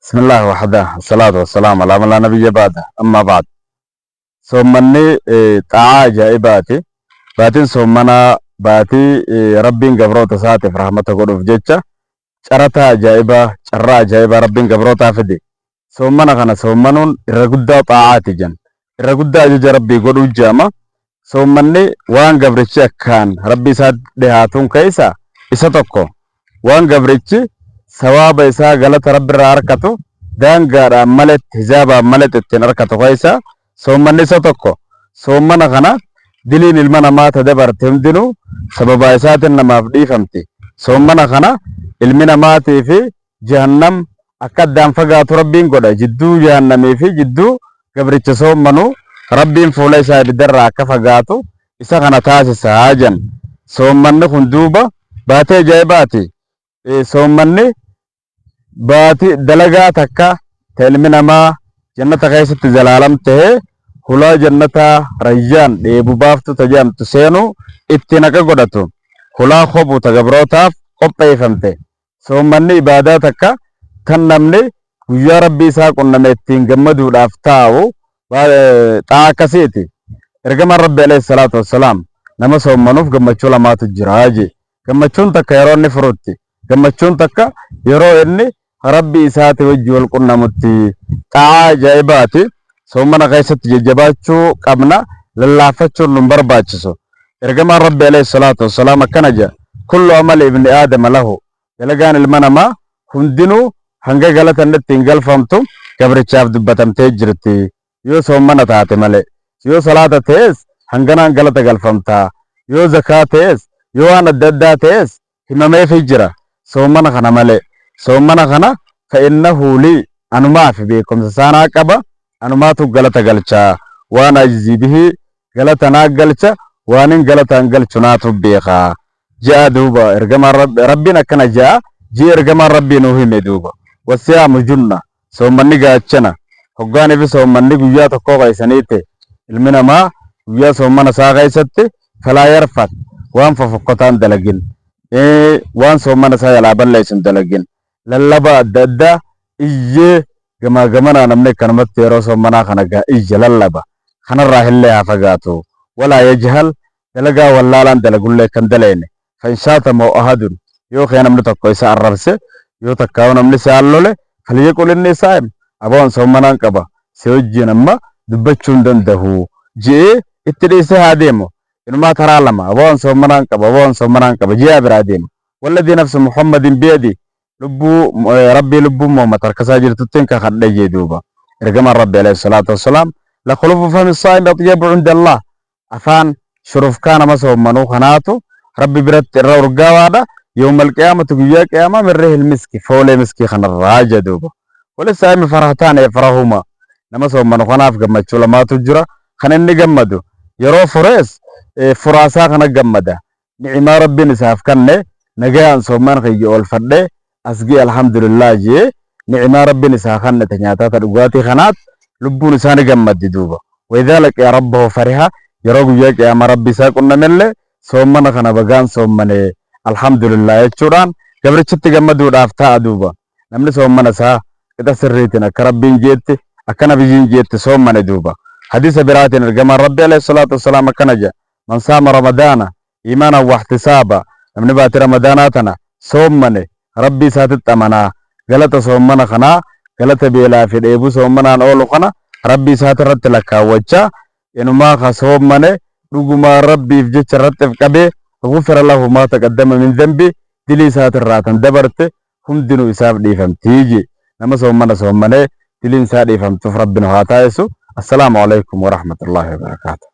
Bismillah wahda, salaatu wassalaam alaa man laa nabiyya ba'da, ammaa ba'd. Soommanni xaa'aa ajaa'ibaati. Baatiin soommanaa baatii Rabbiin gabroota isaatiif rahmata godhuuf jecha carataa ajaa'ibaa, carraa ajaa'ibaa Rabbiin gabrootaa fide. Soommana kana soommanuun irra guddaa xaa'aati jen. Irra guddaa ajaja Rabbii godhuu je'ama. Soommanni waan gabrichi akkaan Rabbii isaatti dhihaatuun keessa isa tokko. Waan gabrichi sawaaba isaa galata Rabbirraa arkatu daangaadhaan maletti, hisaabaan maletti ittiin arkatu keessa soommanni isa tokko. Soommana kana diliin ilma namaa ta dabarte hundinuu sababaa isaatiin namaaf dhiifamti. Soommana kana ilmi namaatii fi jahannam akka addaan fagaatu Rabbiin godha. Jidduu jahannamii fi jidduu gabricha soommanuu Rabbiin fuula isaa ibiddarraa akka fagaatu isa kana taasisa jan. Soommanni kun duuba baatee ajaa'ibaati. Soommanni baati dalagaa takka ta ilmi namaa jannata keessatti zalaalam tahee hulaa jannataa rayyaan dheebu baaftu ta jedhamtu seenuu ittiin haqa godhatu. Hulaa kophu ta gabrootaaf qopheeffamte. Soommanni ibaadaa takka tan namni guyyaa Rabbii isaa qunname ittiin gammaduudhaaf taa'u xaa akkasiiti. Ergamaan Rabbii alayhi salaatu wassalaam nama soommanuuf gammachuu lamaatu jira jee. Gammachuun takka yeroo inni furutti, gammachuun takka yeroo inni Rabbii isaati wajji wal qunnamutti. Xaa'aa ajaa'ibaati. Soommana keessatti jajjabaachuu qabna, lallaaffachuun nun barbaachisu. Ergamaan Rabbii alayhi salaatu wassalaam akkana jedha, Kullu amali ibni aadama lahu, dalagaan ilma namaa hundinuu hanga galata inni ittiin galfamtu gabrichaaf dubbatamtee jirti. Yoo soommana taate malee. Yoo salaata ta'es hanganaan galata galfamta. Yoo zakaa ta'es, yoo waan adda addaa ta'es himameefii jira. Soommana kana malee. Soommana kana fa innahu lii anumaafi beekumsa isaa naa qaba, anumaatu galata galcha. Waan ajzii bihii galata naa galcha, waanin galataan galchu naatu beeka. Je'a duuba ergamaan Rabbi, Rabbiin akkana je'a, je'ee ergamaan Rabbii nuu hime duuba. Wassiyaamu junna, soommanni gaachana. Hoggaaniifi soommanni guyyaa tokkoo keessanii ta'e, ilmi namaa guyyaa soommana isaa keessatti falaa yarfat waan fofokkotaan dalagin, waan soommana isaa jalaa balleessu hin dalagin. Lallaba adda addaa iyyee gamaa gamanaa namni akkanumatti yeroo soommanaa kana gaa iyya lallaba. Kanarraa illee haa fagaatu. Walaa yajhal dalagaa wallaalaan dalagullee kan dalayne. Fa in shaatamahu ahadun yoo kee namni tokko isa arrabse yoo takkaa'u namni si lole falyaqul inni saa'im aboo an soommanaan qaba si wajjiin amma dubbachuu hin dandahu je'ee itti dhiisee haa deemu. Inumaa taraa lama aboo an soommanaan qaba aboo an soommanaan qaba je'aa biraa deema. Walladii nafsu Muhammadin biyadi lubbuu Rabbii lubbuun Muhammad harka isaa jirtuttiin kakadhe jee duuba. Ergamaan Rabbi alayhi salaatu wassalaam la khulufu fami saa'im atyabu inda Allah afaan shurufkaa nama soommanuu kanaatu Rabbi biratti irra urgaawaadha. Yawmal qiyaamati guyyaa qiyaamaa min riihil miski foolee miskii kanarraa jee duuba. Walisaa'imi farahtaan yafrahuma nama soommanu kanaaf gammachuu lamaatu jira. Kan inni gammadu yeroo furees furaasaa kana gammada. Ni'imaa Rabbiin isaaf kanne nagayaan soomman kiyya oolfadhe as ga'e alhamdulillah jee ni'imaa Rabbiin isaa kanne ta nyaataa ta dhugaatii kanaat lubbuun isaa ni gammaddi duuba. Wa idhaa laqiya rabbahu fariha yeroo guyyaa qiyaamaa Rabbii isaa qunnamellee soommana kana bagaan soommane alhamdulillah jechuudhaan gabrichitti gammaduudhaaf taa'a duuba. Namni soommana isaa qixa sirriitiin akka Rabbiin jeetti akka nabiyyiin jeetti soommane duuba. Hadiisa biraatiin ergamaan Rabbii alayhi salaatu wassalaam akkana jedha Man saama ramadaana iimaanan wahtisaaba namni baatii ramadaanaa tana soommane Rabbii isaatitti amanaa galata soommana kanaa galata beelaa fi dheebuu soommanaan oolu kana Rabbii isaatirratti lakkaawwachaa inumaa ka soommane dhugumaan Rabbiif jecha irratti if qabee gufira lahu maa taqaddama min dhanbi dilii isaatirraa tan dabarte hundinuu isaaf dhiifamtii je nama soommana soommanee diliin isaa dhiifamtuuf Rabbi nu haa taasisu. Assalaamu alaikum warahmatullaahi wabarakaatuh.